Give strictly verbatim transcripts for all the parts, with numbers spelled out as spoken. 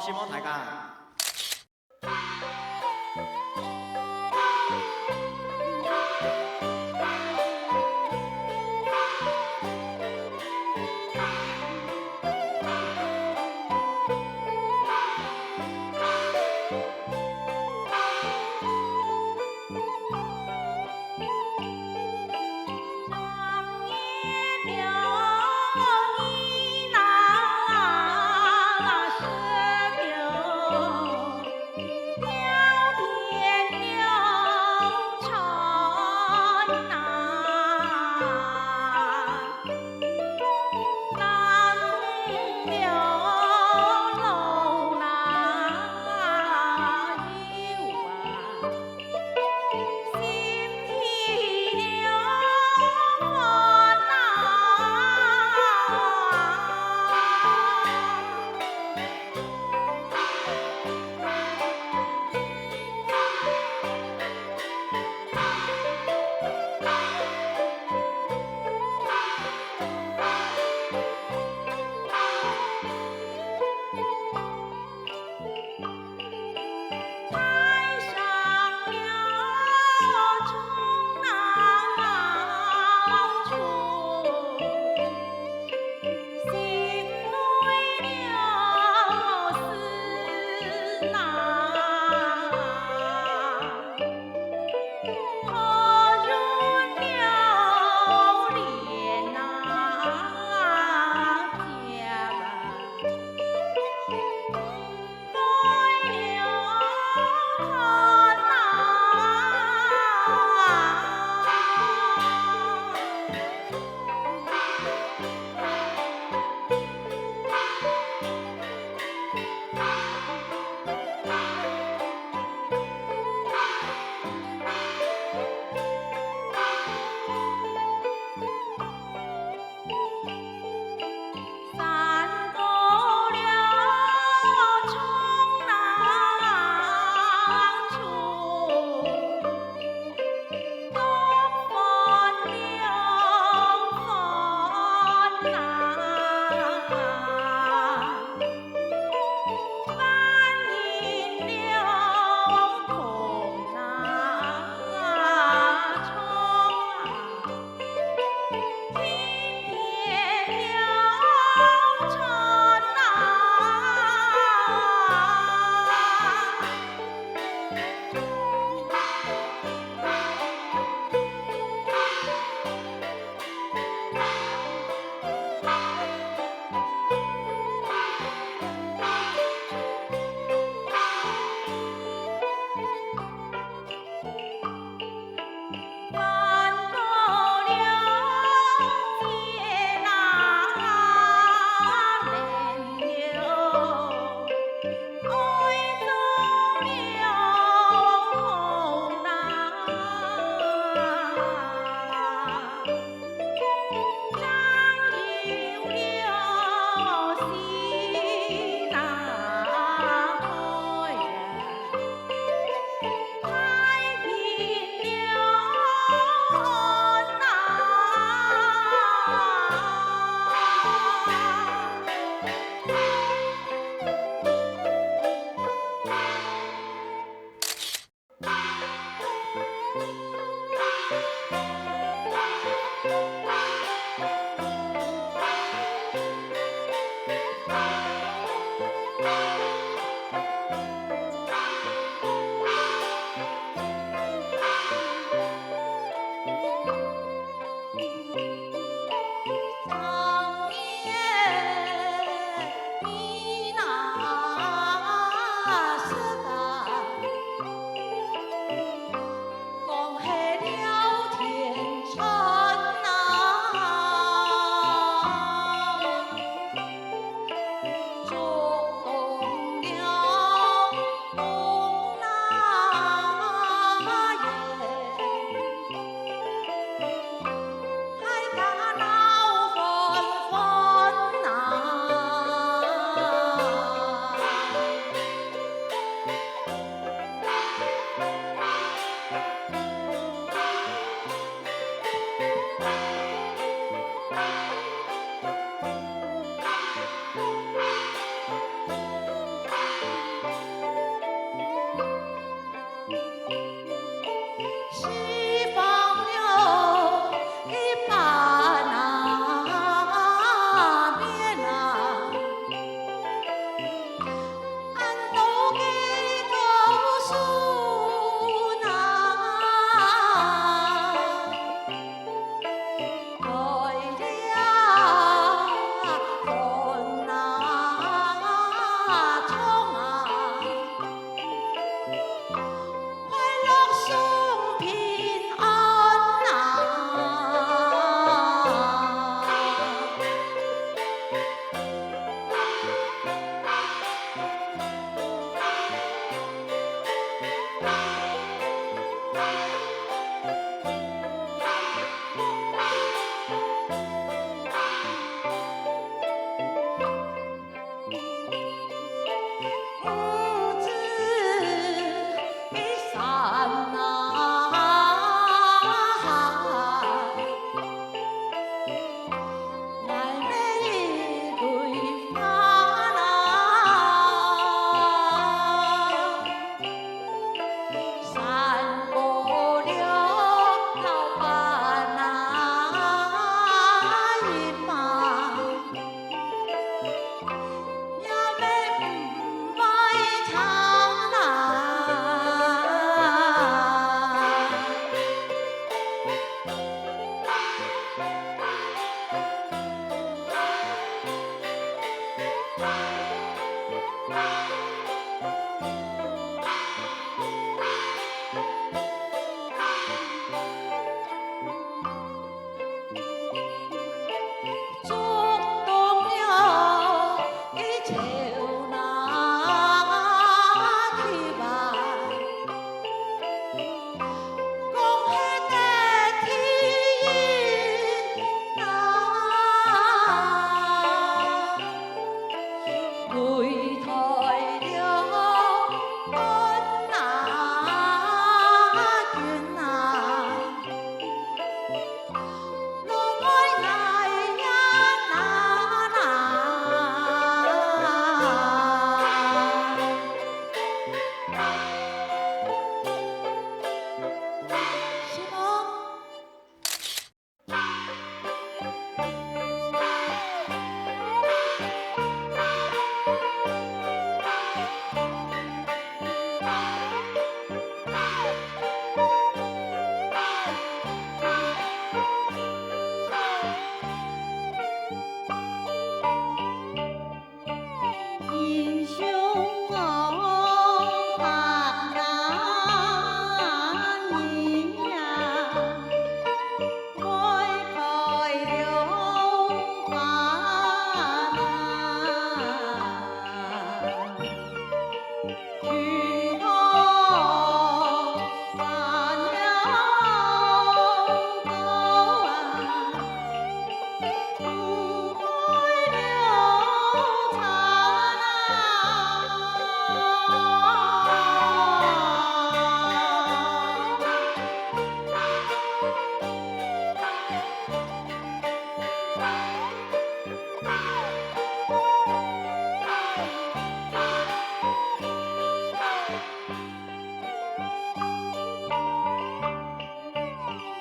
承蒙大家。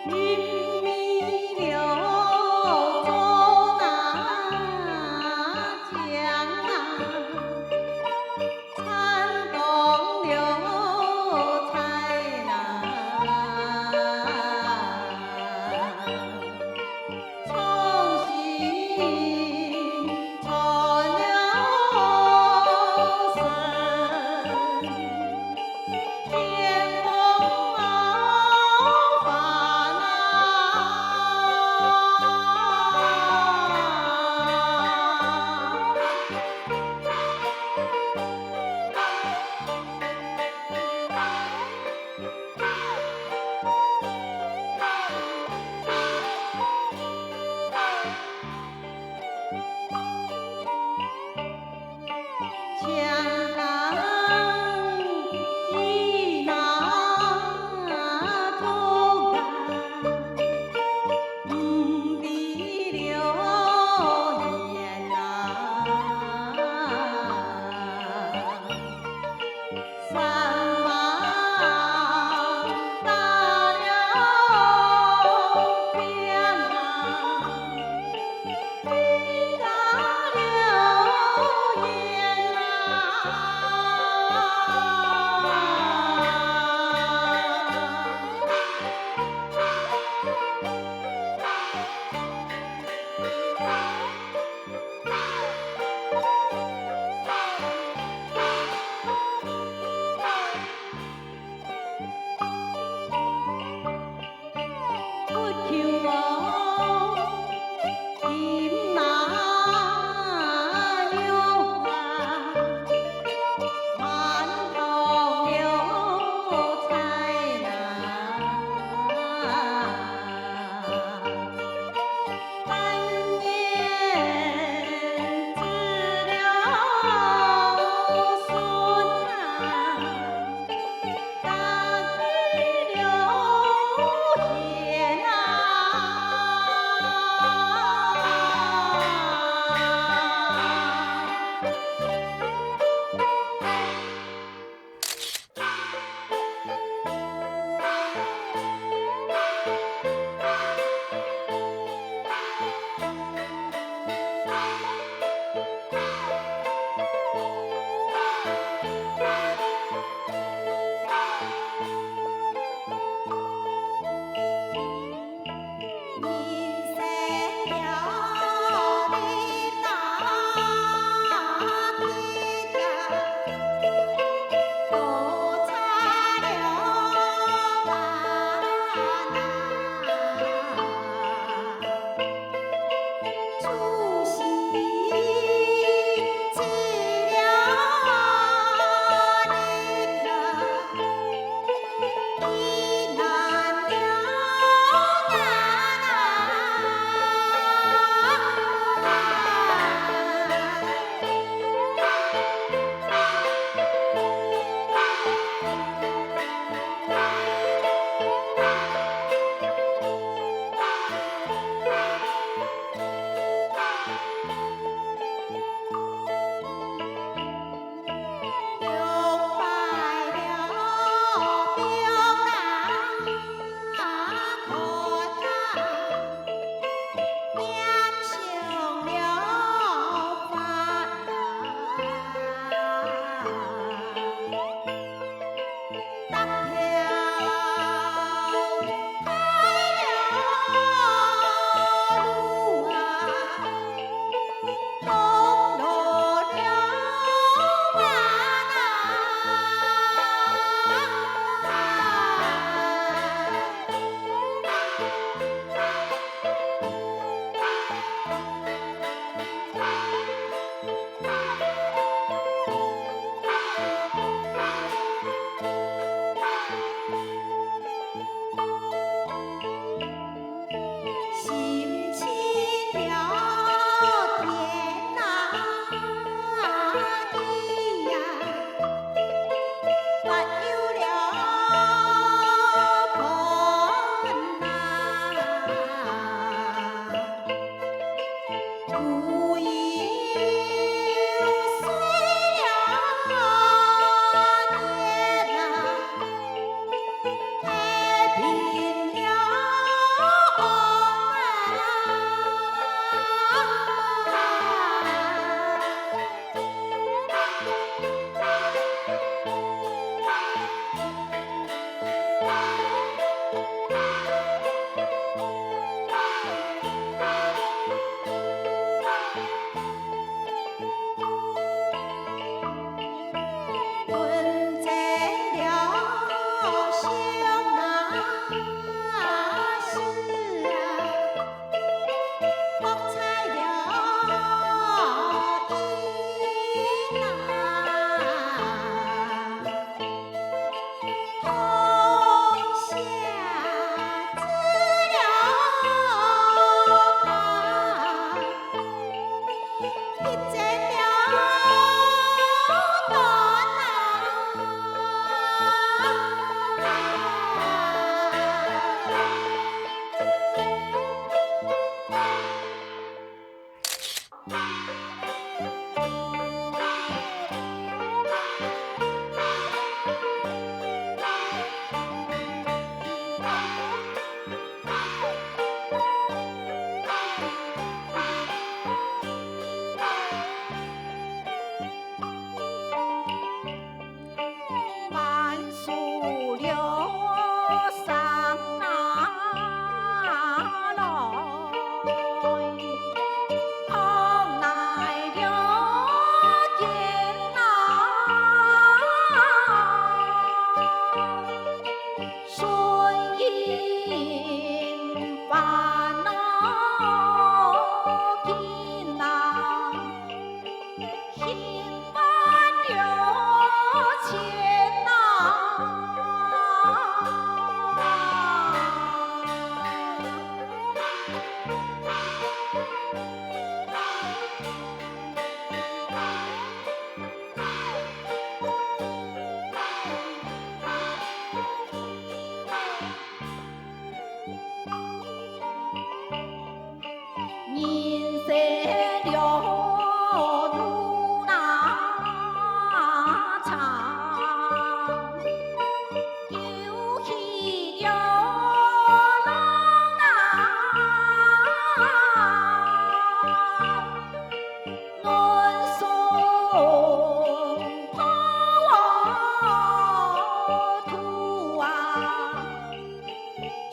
阴霾了做那江啊，山东了在那。 重新穿了身，天空啊，花那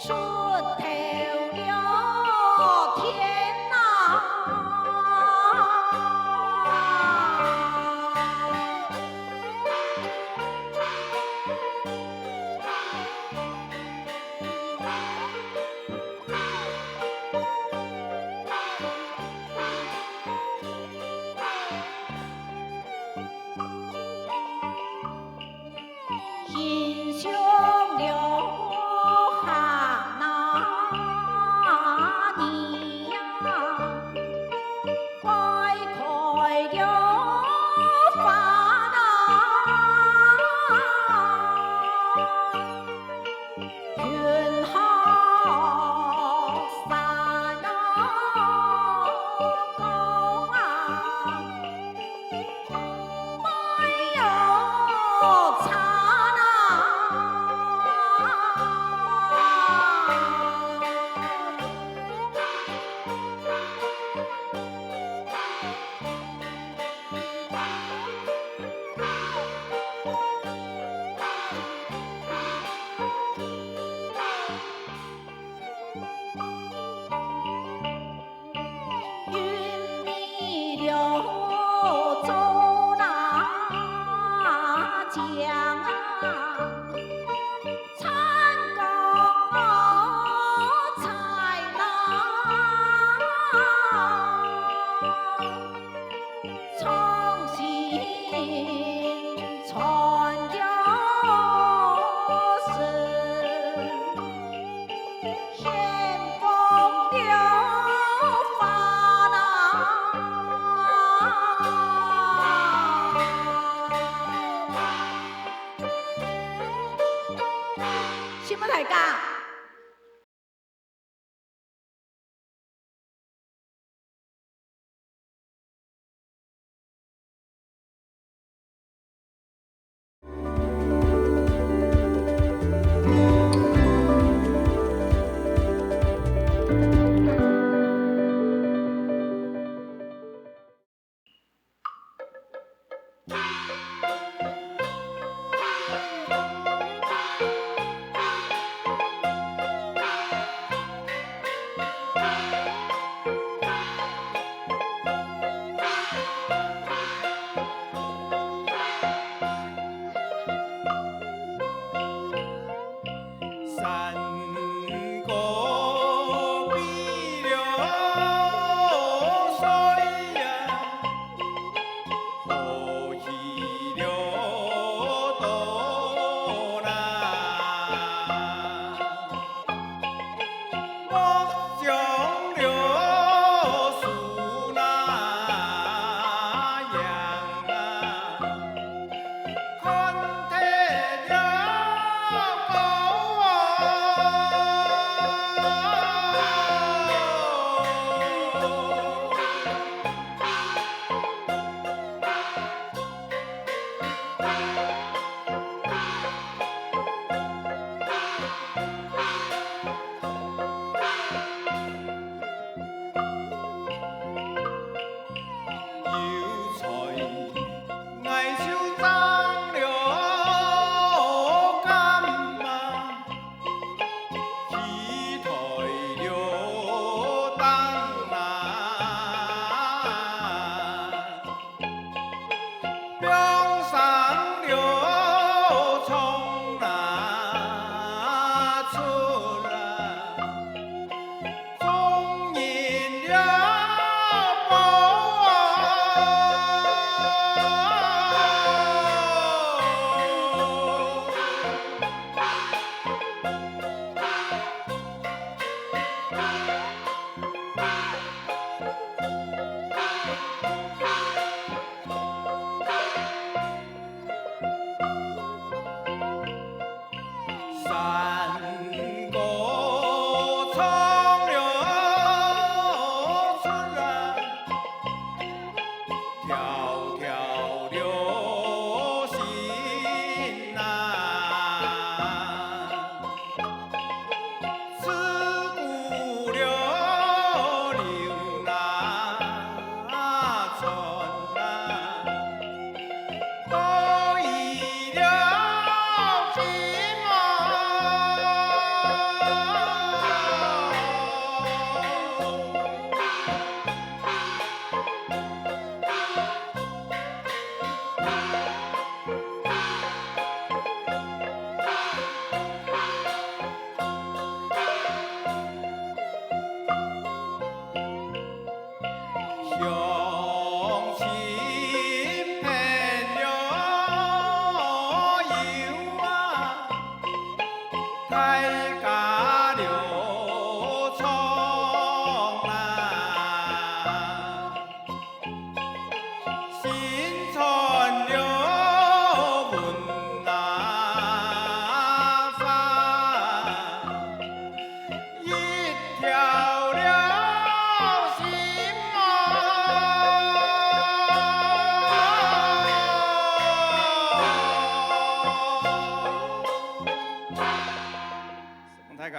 出头了天哪！欣赏了哈那尼呀，开开了花啊，云好山啊，高啊。 哎哟，惨啊！云迷了做那将啊，参公啊，在那。 重新穿了身，掀风流发啦。承蒙大家。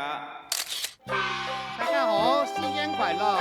大家好，新年快乐！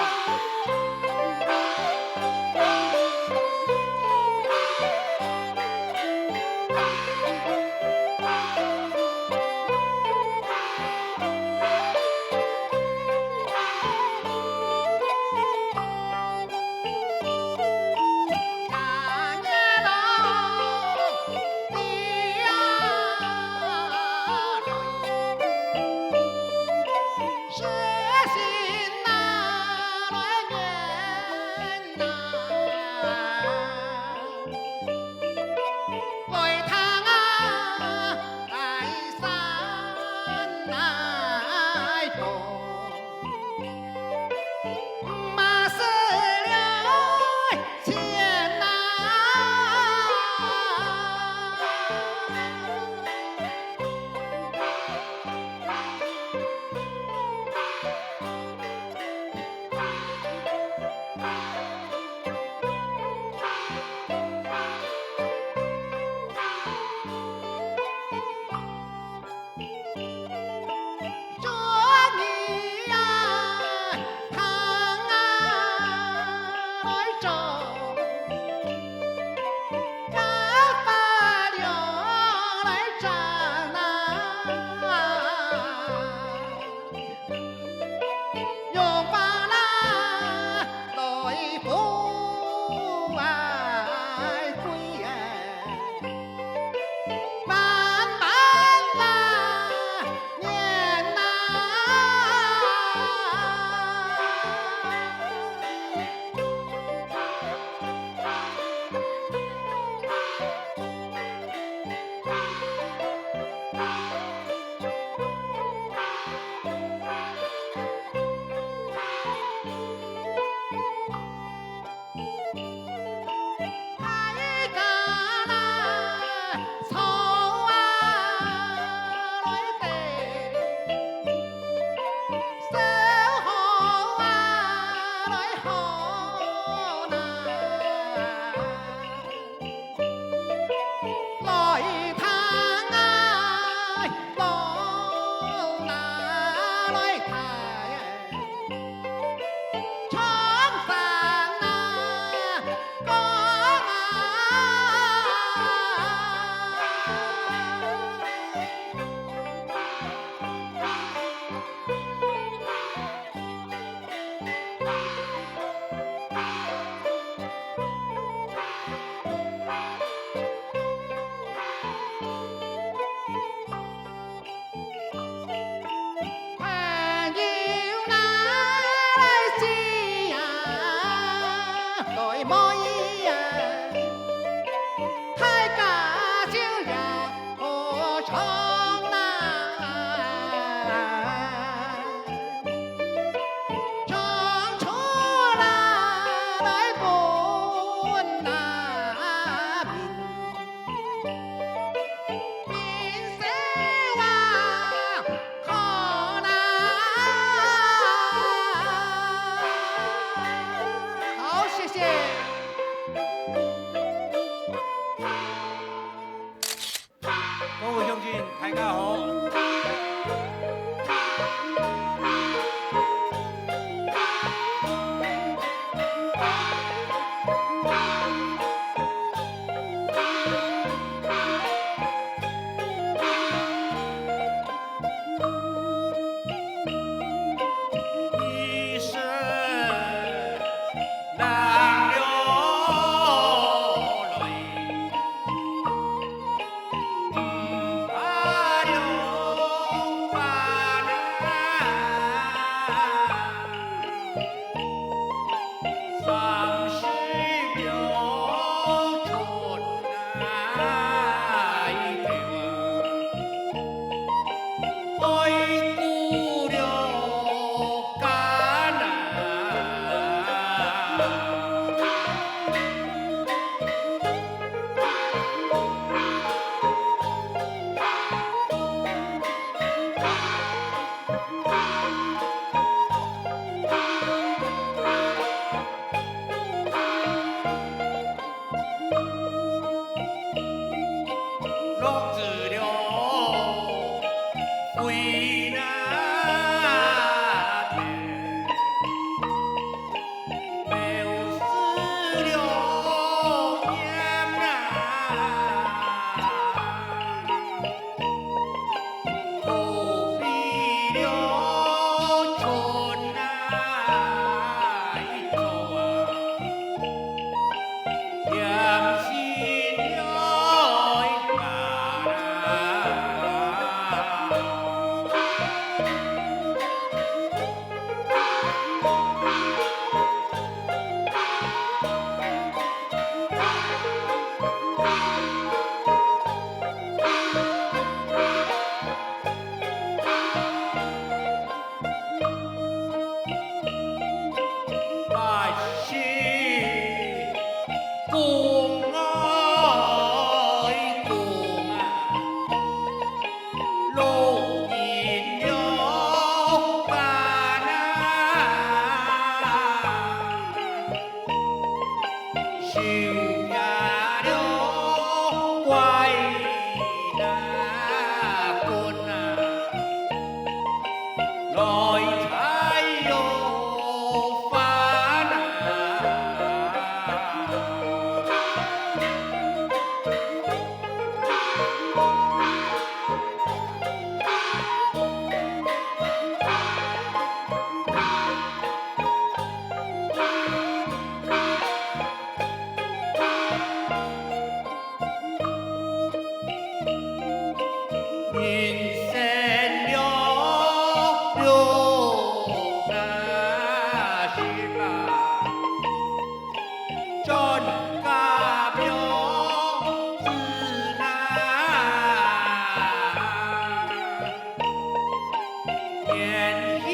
天喜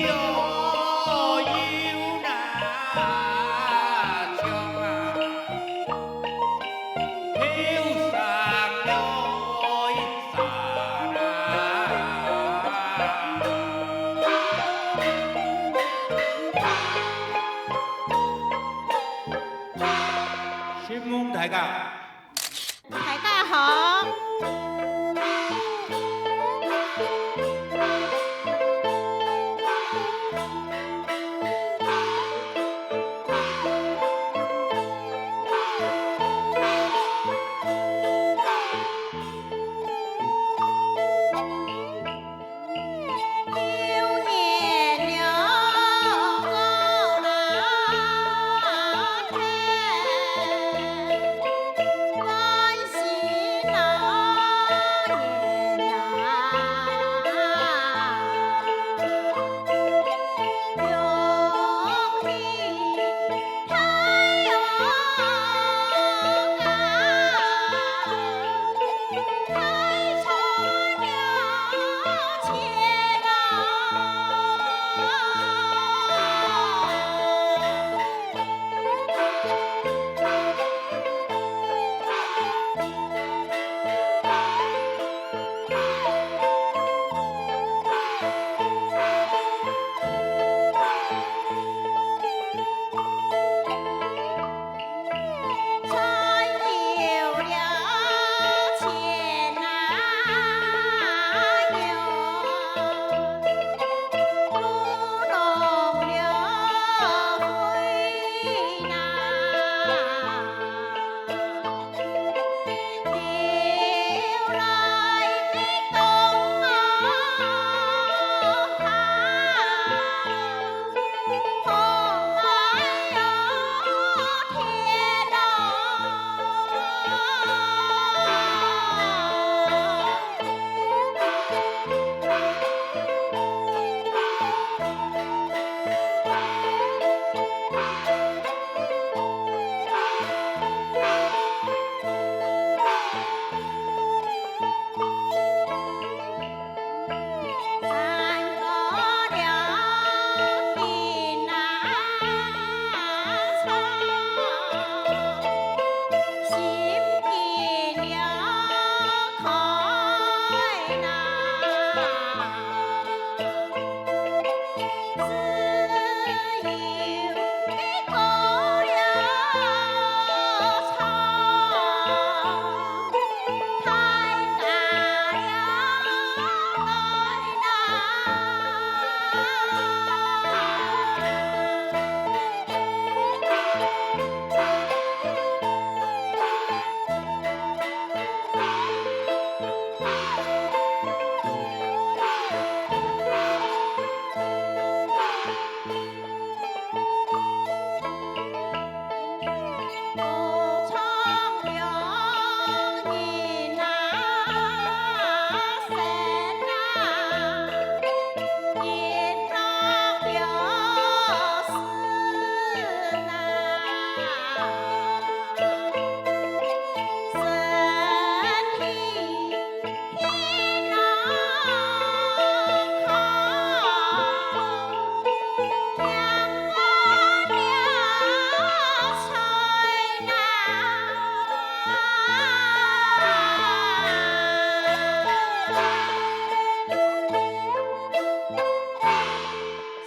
哦，有那像啊，後生了一儕啊。承蒙大家。 大家好。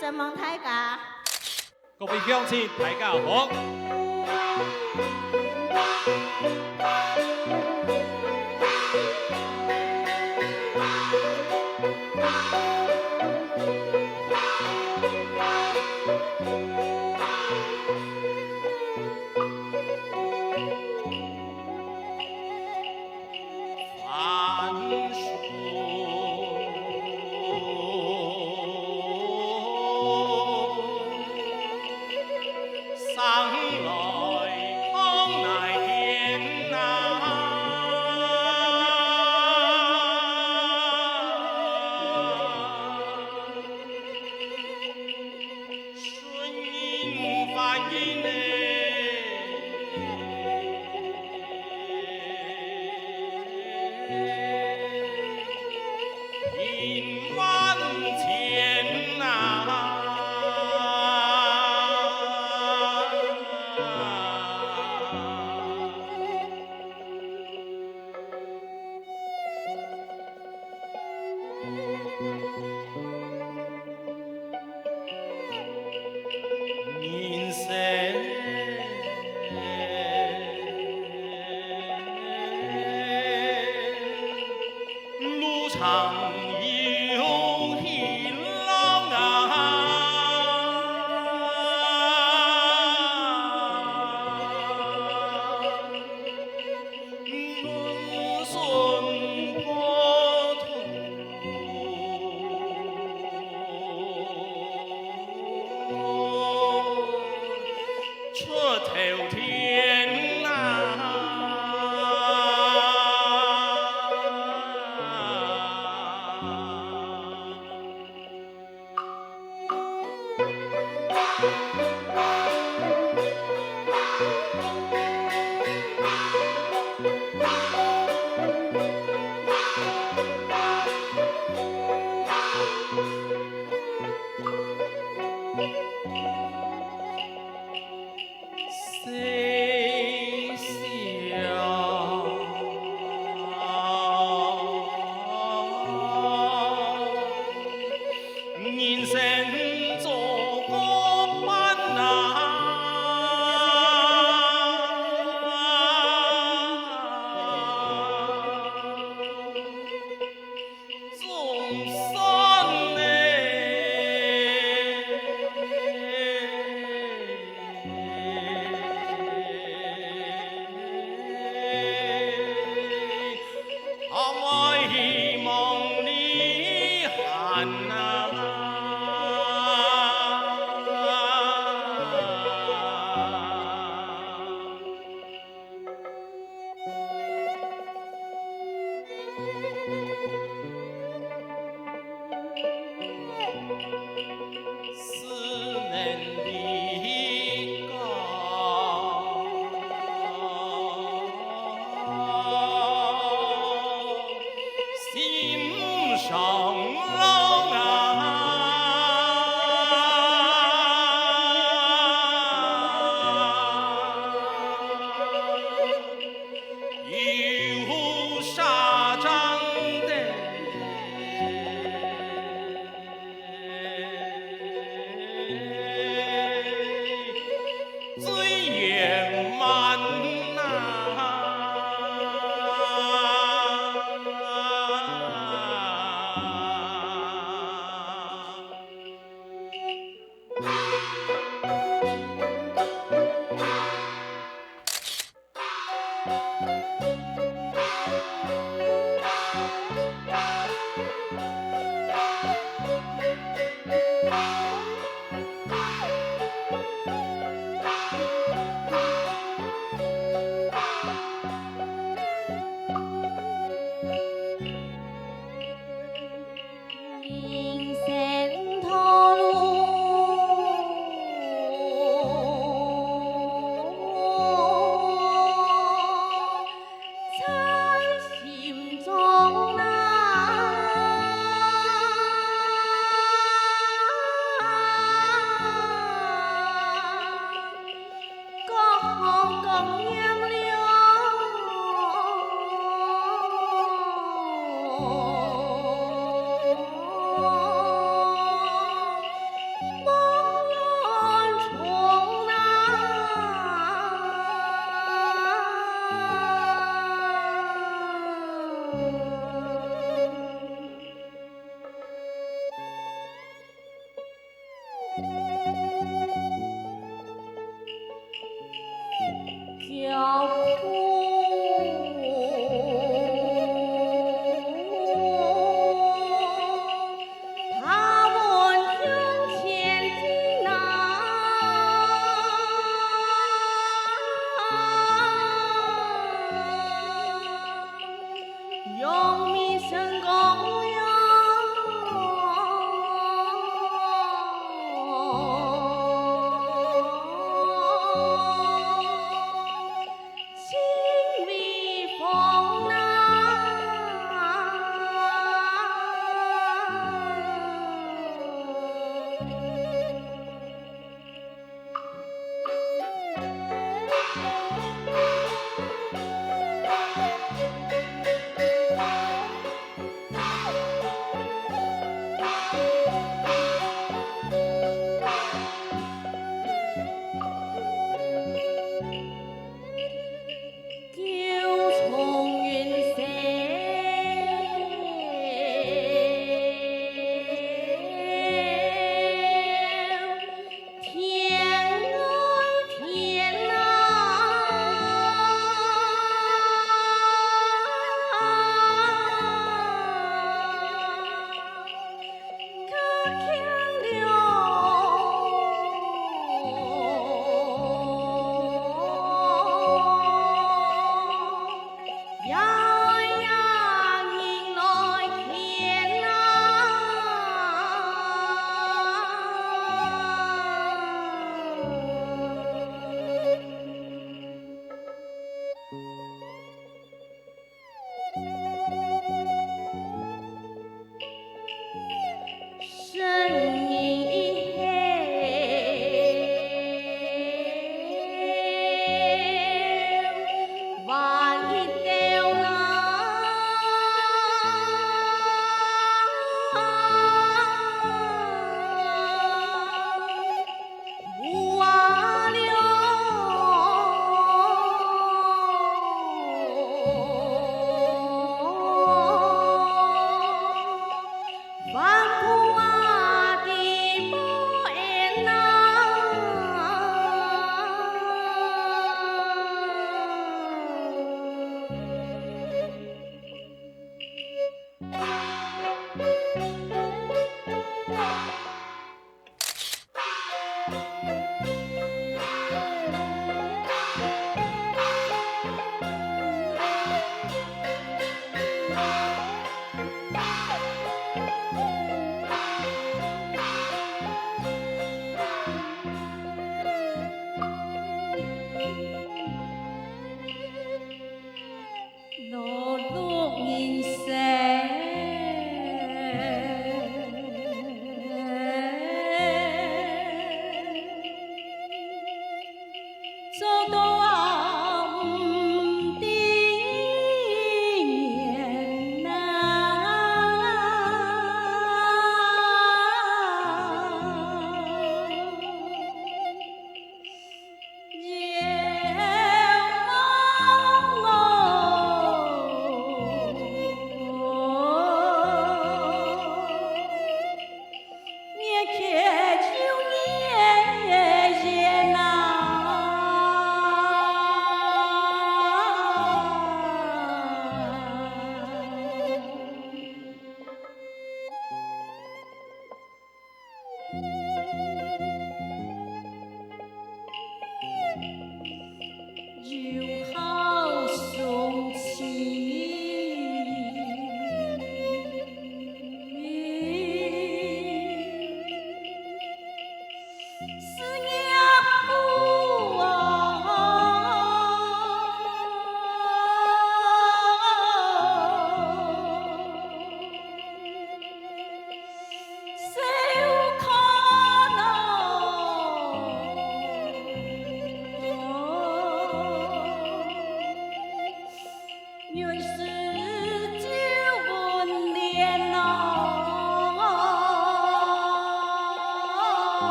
承蒙大家。 各位鄉親，大家好！路上有一浪啊，出头天啊！人生做个伴啊，总算呢。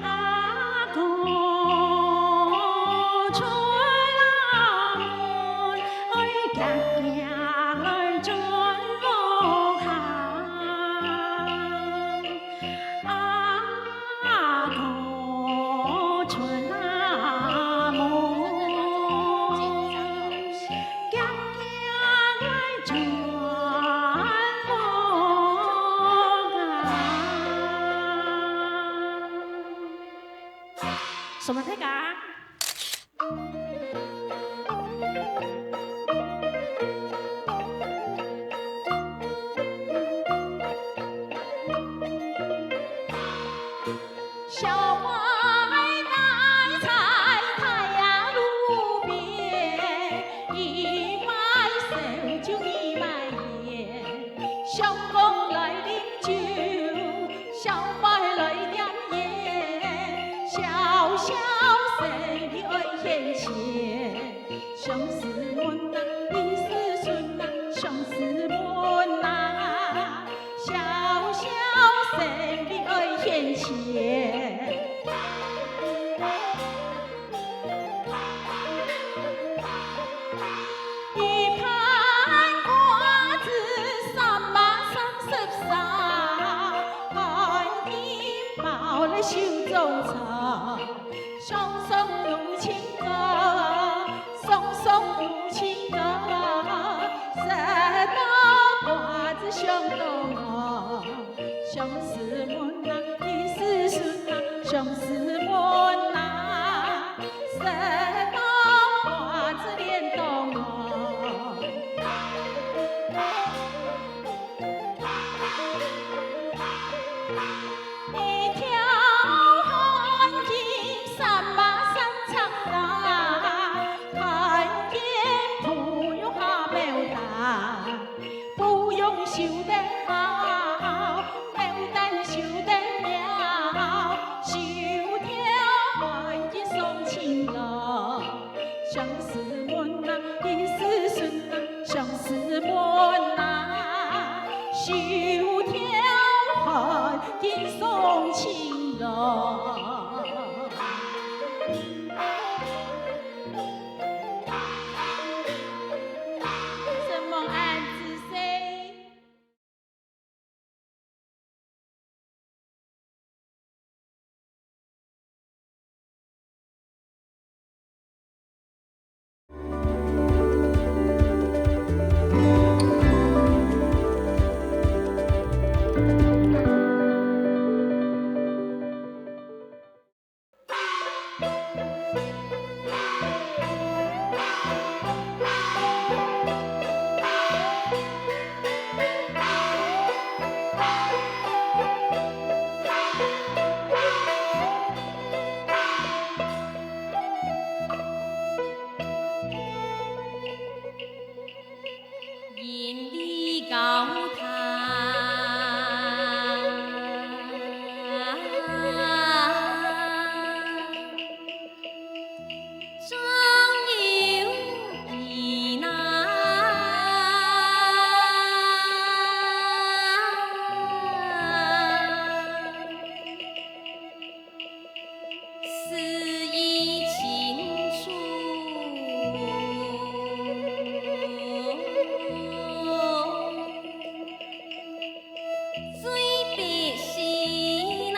阿哥出了門，愛遽遽來轉屋下。阿哥出了門，遽遽來轉屋下。 送分大家。小妹戴在太陽路邊，一賣燒酒一賣煙。 相公來啉酒，小妹來點煙，小小生理愛現錢。相思門啊，一時順啊，相思門啊，小小生理愛現錢。 一盤瓜子三碼三十三，看見包來手中抄。雙雙有情歌，雙雙有情歌，食到瓜子想到我。 相思門啊，一時順啊，相思門啊，食到瓜子連到我。一條汗巾三碼三尺長，看見布用下牡丹。 布用繡得好，牡丹繡得妙，繡條汗巾送情郎。相思門啊，一時順啊，相思門啊，繡條汗巾送情郎。承蒙恁仔細。 因为高堂中有一男，是一清楚。 最必须呐。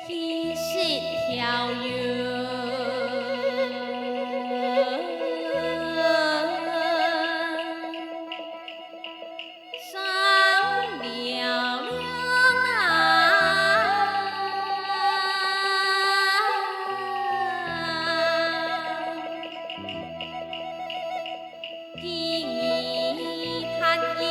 去食调油。 上了梁啊。第二拍一。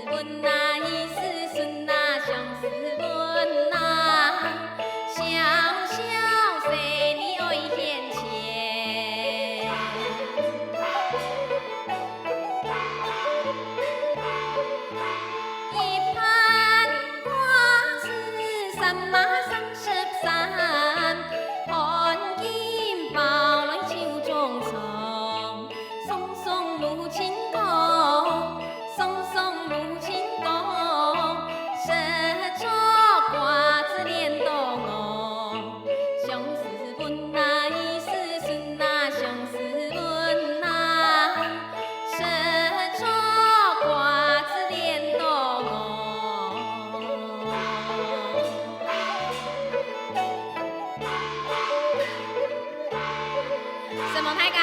分啊，一世顺啊，相思分啊，小小生理爱现前。一盘瓜子三码三十三，半斤包来酒中尝。 送送母亲讲，送送母亲讲，十撮瓜子连到我。相思分啊，一世顺啊，相思分啊，十撮瓜子连到我。承蒙大家。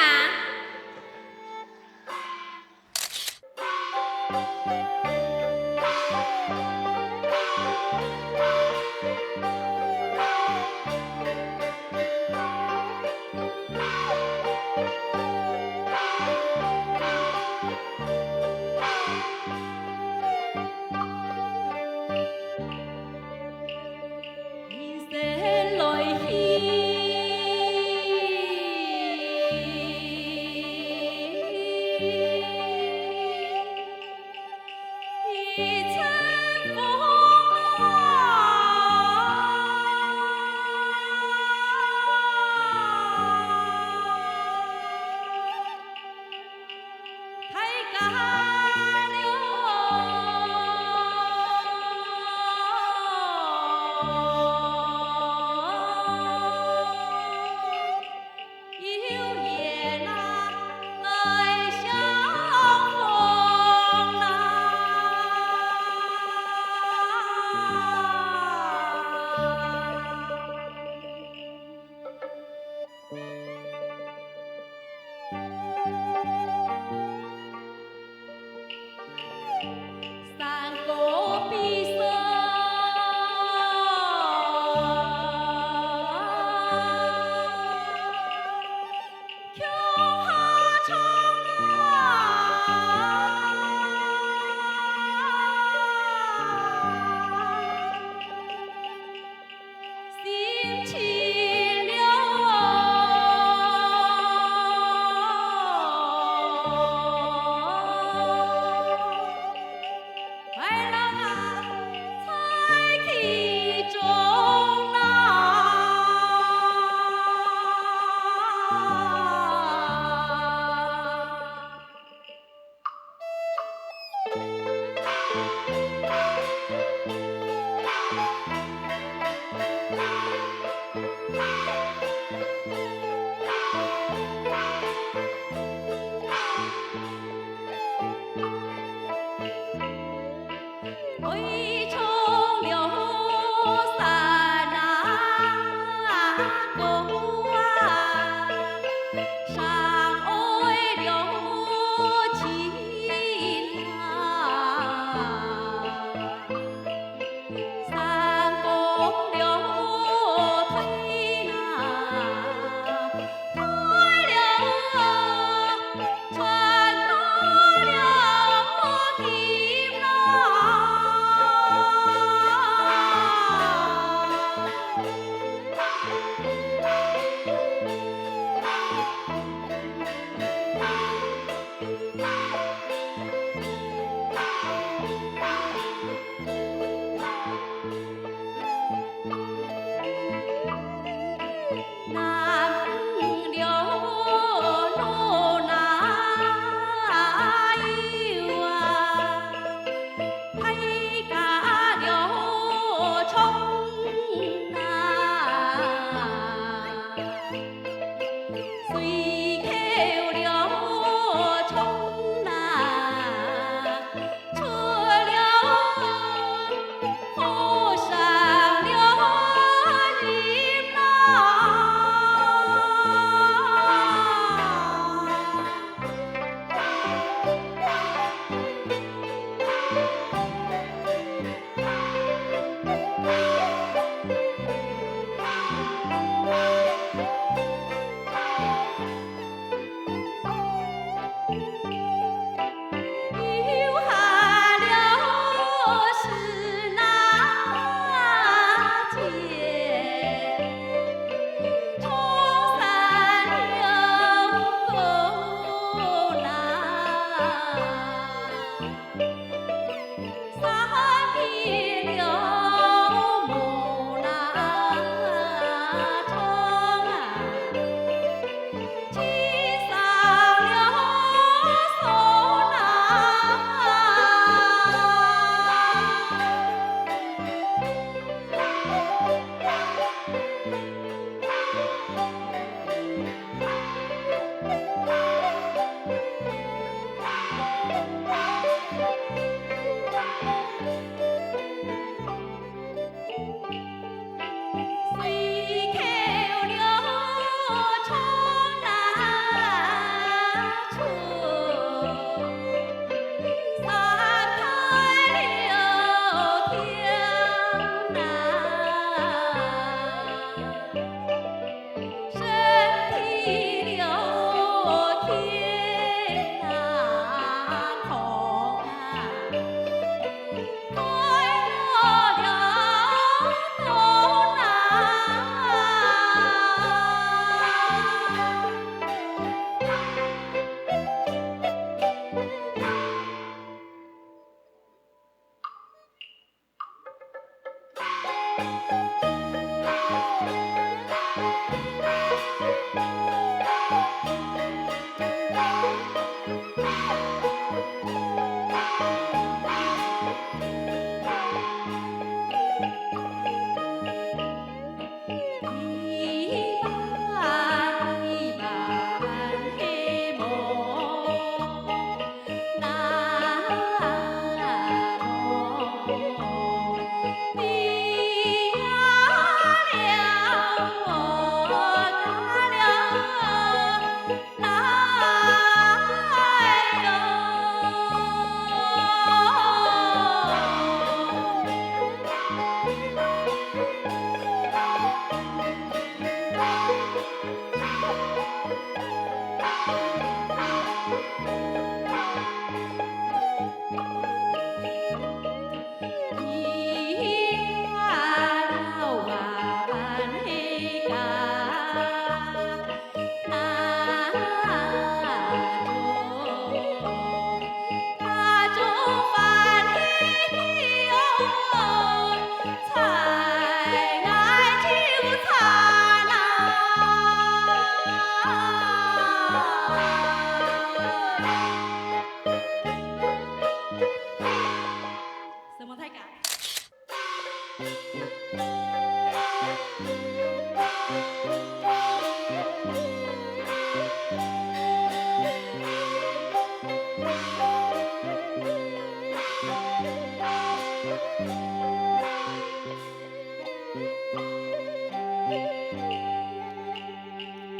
承蒙大家。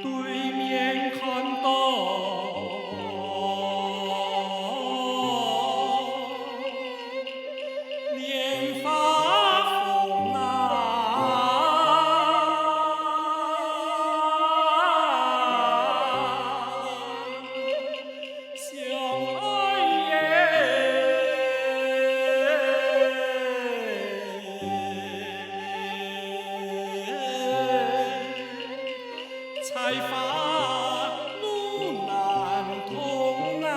對面看到蓮花紅啊， 相愛个，在花路難通啊。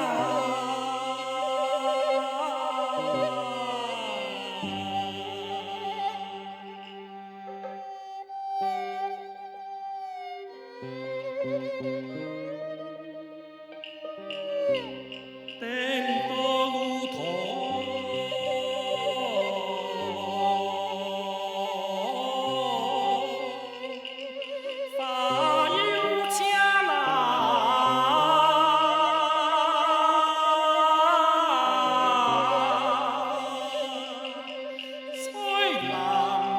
等到路頭，花又謝啦。 在南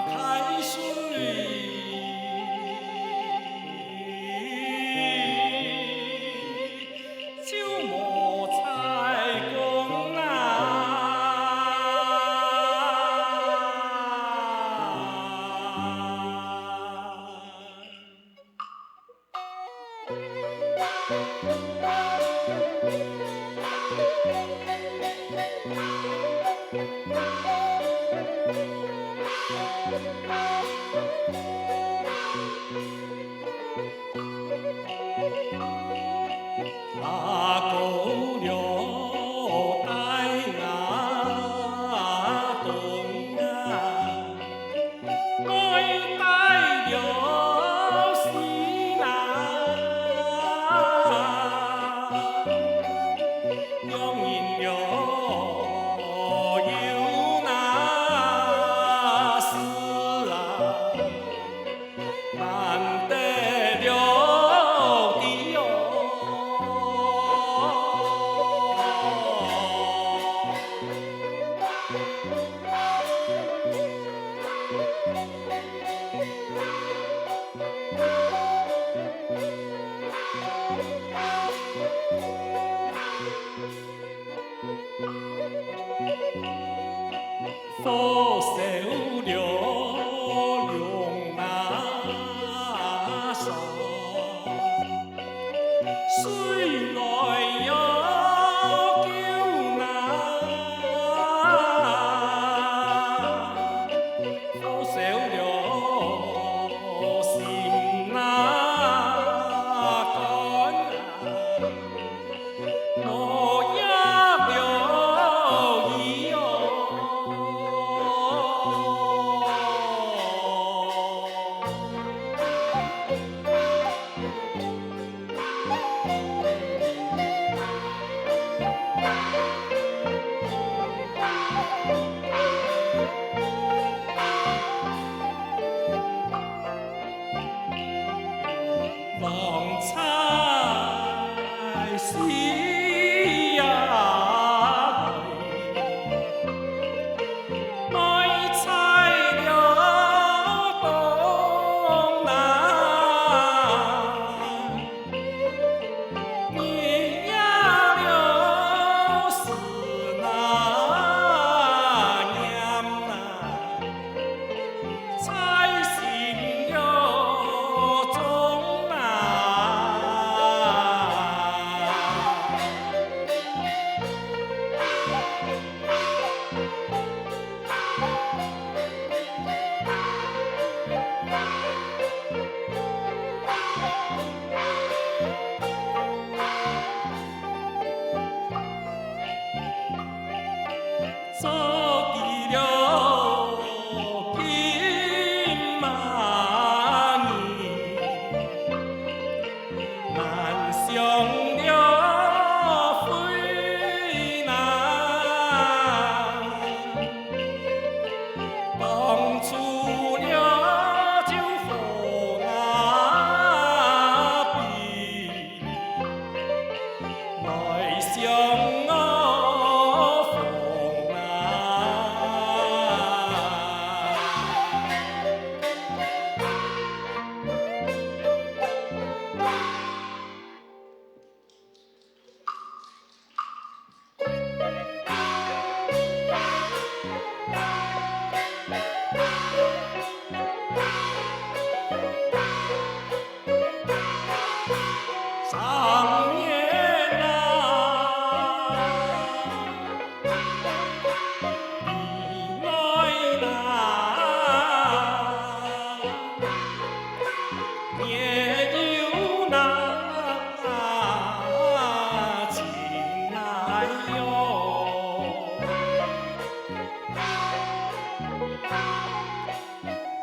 開水，就無採光啊。 阿哥了帶𠊎東啊，愛帶了西南，讓人了有難事啊。 難得了的哦。 火燒了龍牙山，誰來要救難？火燒了心那肝啊。 無藥了醫哦。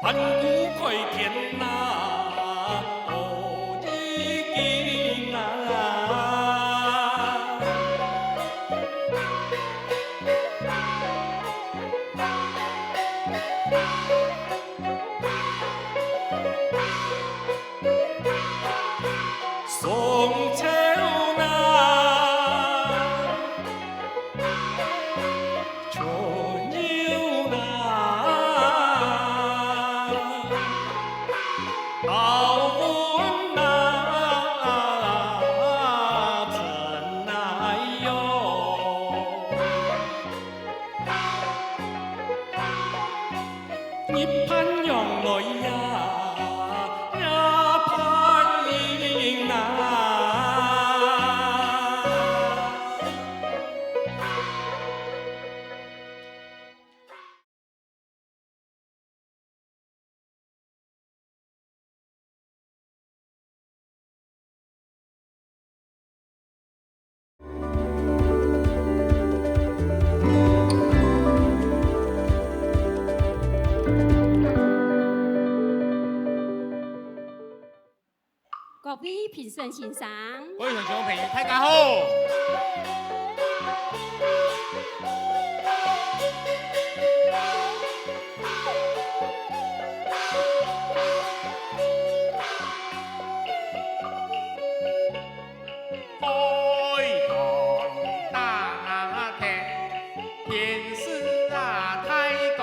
盤古開天啊，哦，已經啊。宋朝啊， 就有那道文啊，真难用。日盤用來呀，呀盤音啊。 各位評審先生，各位鄉親朋友，大家好！開堂打鐵， 天師啊，大講。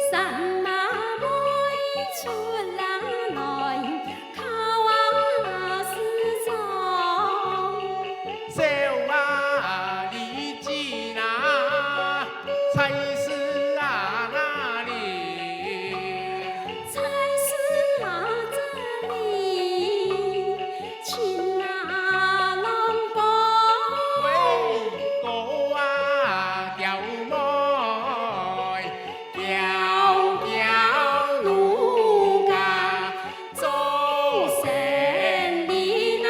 三馬尾出啊來，靠啊四莊。小啊，你知哪，差事啊哪裡？ 差事啊這裡，親啊郎哥。喂，哥啊，嬌妹，嬌嬌奴家做生理哪。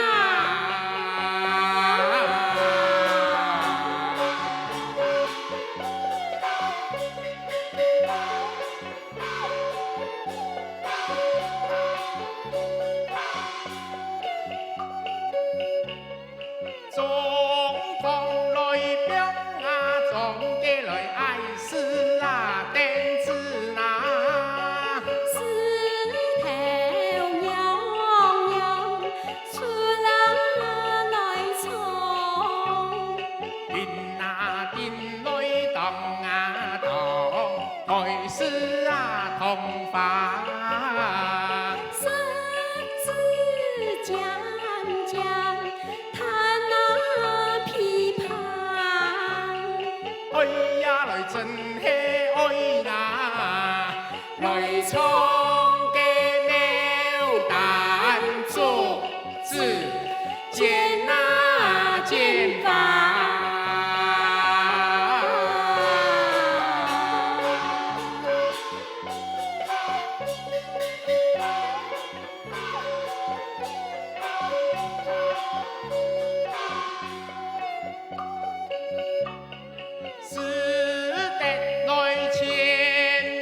中風來病啊，中風來，哎，死啊，等子哪。死頭娘娘出啊來床。 叮啊叮來噹啊噹，開始啊桐花。十指尖尖彈啊琵琶。哎呀，來真係愛哪，來唱个牡丹竹 子，剪啊剪吧。使得來前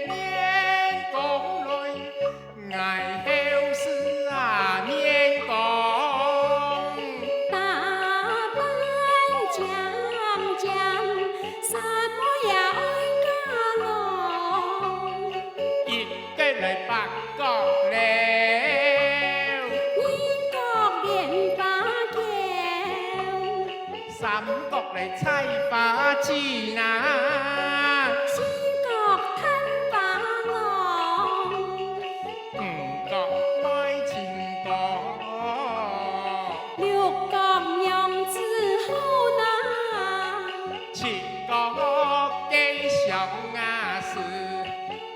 面講來， 𠊎後世啊面講。打扮尖尖，煞妹也愛嫁郎。一角來八角樓。二角蓮花嬌。 三角來採花枝哪。四角探花郎。五角賣清歌。六角娘子好哪。七角个相啊思。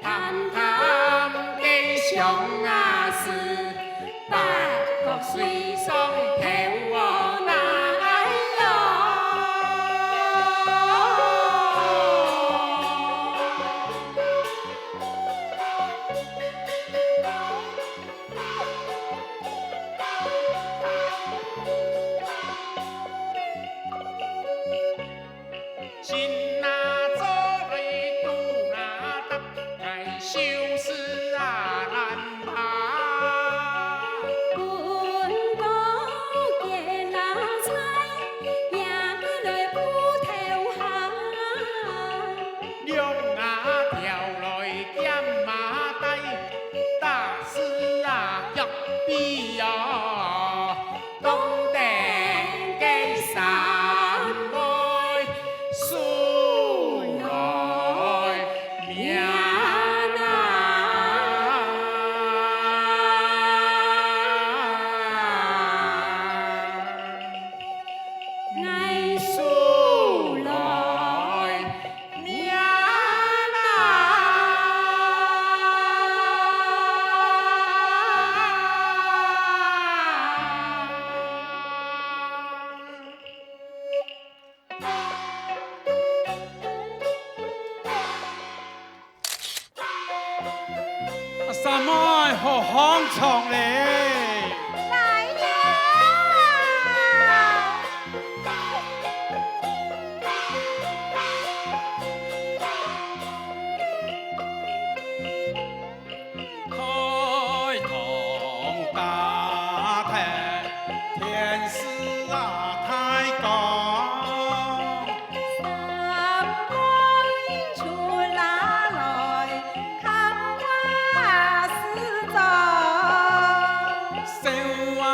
淡淡个相啊思，八角水上漂哦哪喲。心啊做累肚啊搭，愛修三妹好好唱咧。來呀！開通大地，天時啊大光。三妹出啊來， 看我是做。小啊，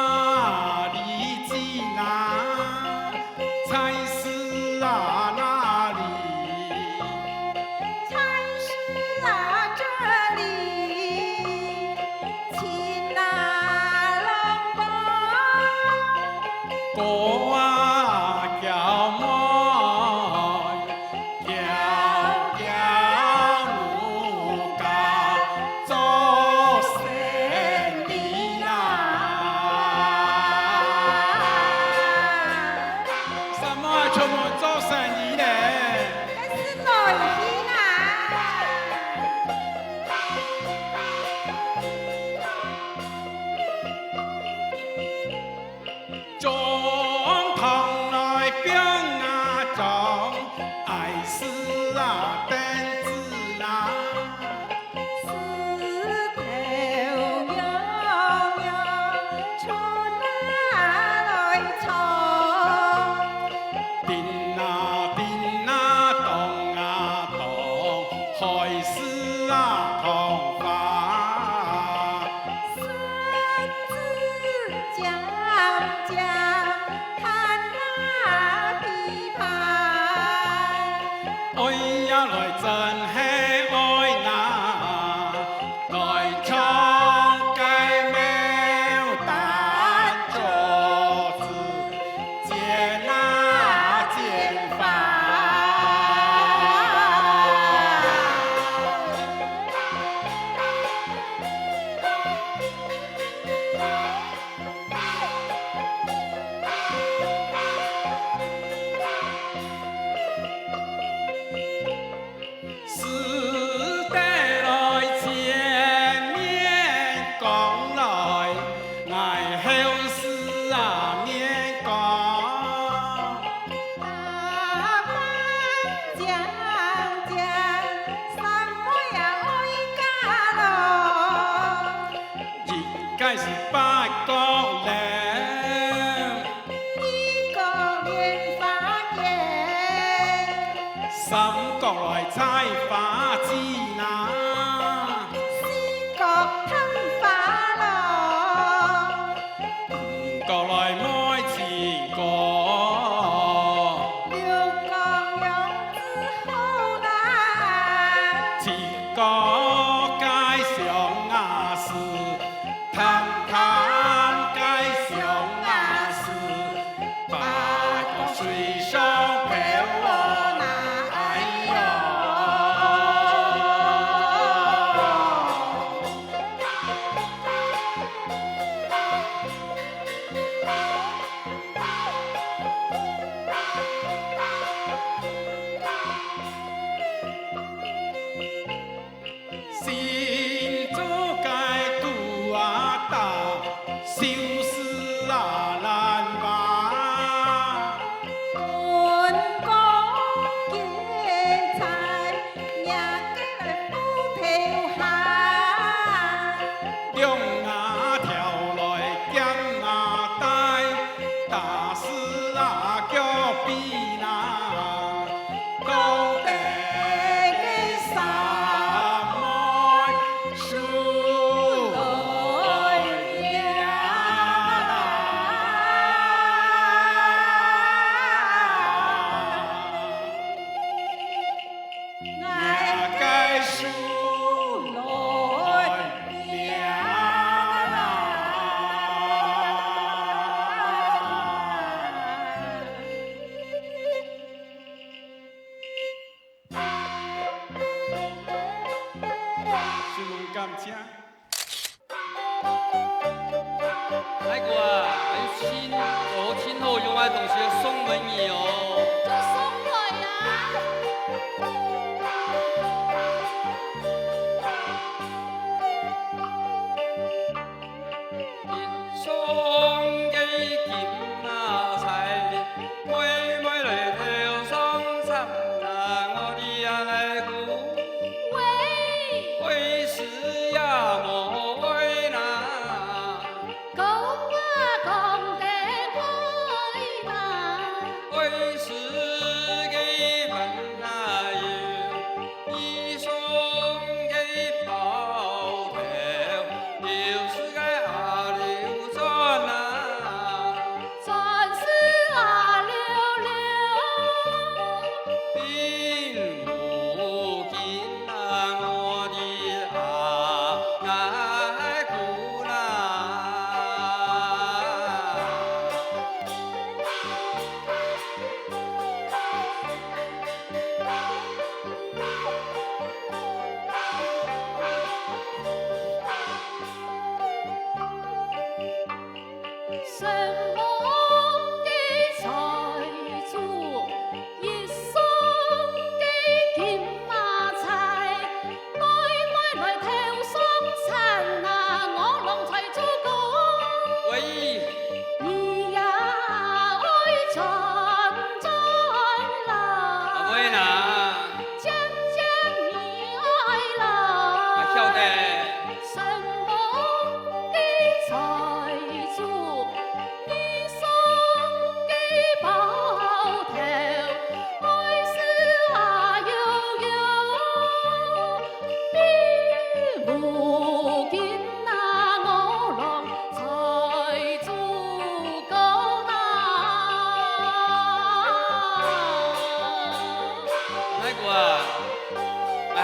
你在哪？菜市啊哪裡？菜市啊這裡，親啊郎哥。哥啊，嬌妹。 嬌嬌女家做生理啦。三妹出門做生理咧。該係來去啦。 裝桶來放啊裝，愛死啊等子啦。死透肉肉，出啊來裝。叮啊叮啊，咚啊咚，開始啊動花。 身子漸漸彈啊琵琶。愛呀來真係愛哪，來唱該牡丹竹枝，剪啊剪花。 使得來前面講來，𠊎後事啊面講。打扮靚靚，三妹啊愛嫁咯。 一個係八角樓，二角蓮花間，三角來採花枝啦，四角探花咯，五角來賣情歌，六角用紙好啦，七角該相啊思。 探探該相啊思，八角水上漂哦哪，哎喲。 心中个肚啊大，愁思啊難忘。分公雞在，若个來不投降。兩啊跳來劍啊帶，打死啊腳臂啦。 當得个三妹出來了。𠊎个出來了。 十分感謝。來，我啊，有真，哦，真好用个東西送分你哦。就送佢啊！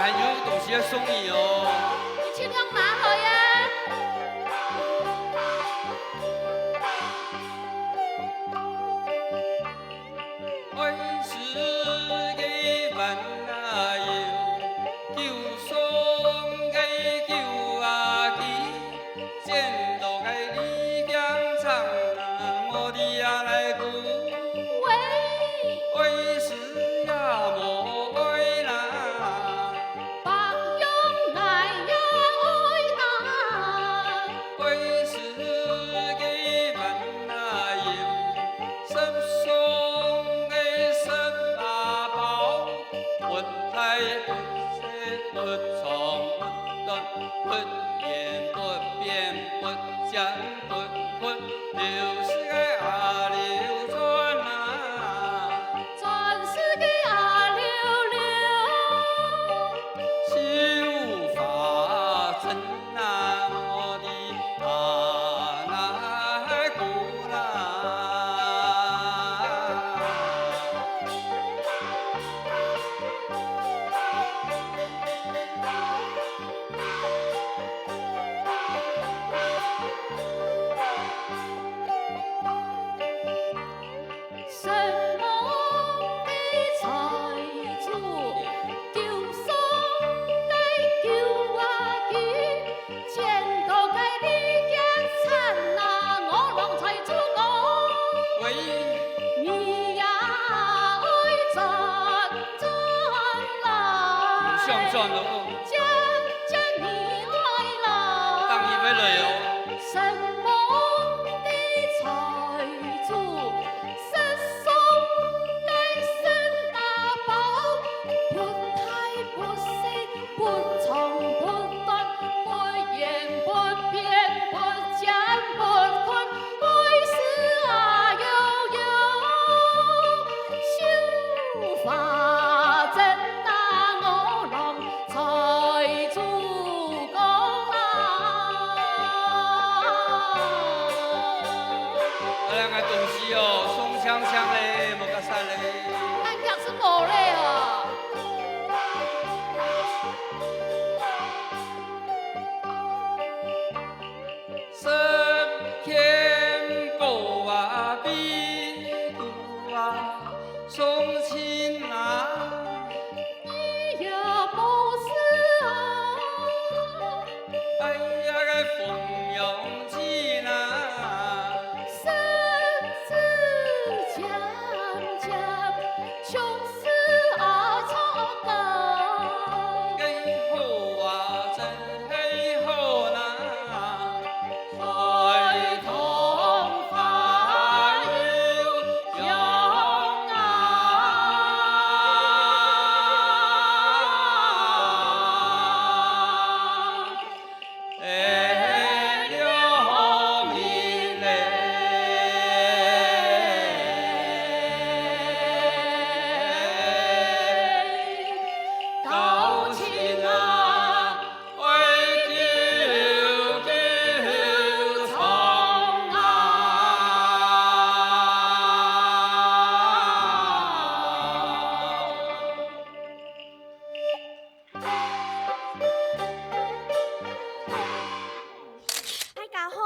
還有東西要送你哦。你盡量拿來啊！愛食个飯啊有，酒送个酒啊佢， 見到个李京城啊，我的呀來哭。喂！愛死也無愛啦。白羊𠊎也愛啦。愛死个飯啊有，十送个十啊包。 不大不細，不長不短，不圓不扁，不尖不闊，溜絲个阿溜轉啊。轉絲个阿溜溜。繡花針啊，我的 啊，那个啦。承蒙个財主，救送个救啊救，見到个李京城啊，我郎財主公。喂。你也愛轉，轉來。想轉咯。 將，將你愛來。當然會來哦。承蒙个財主，十送个十啊包，不大不細，不長不短，不圓不扁，不尖不闊， 愛死啊喲喲，繡花針啊，我郎財主公啊。哎呀，𠊎東西哦，送淨淨咧，莫該煞咧。恁樣係無咧哦。 十件寶啊，被子啊，送親啊。你也無事啊。哎呀，个鳳陽親啊。身子漸漸 像是阿草根。該好啊，真係好啦，孩童快樂啊。 大家好。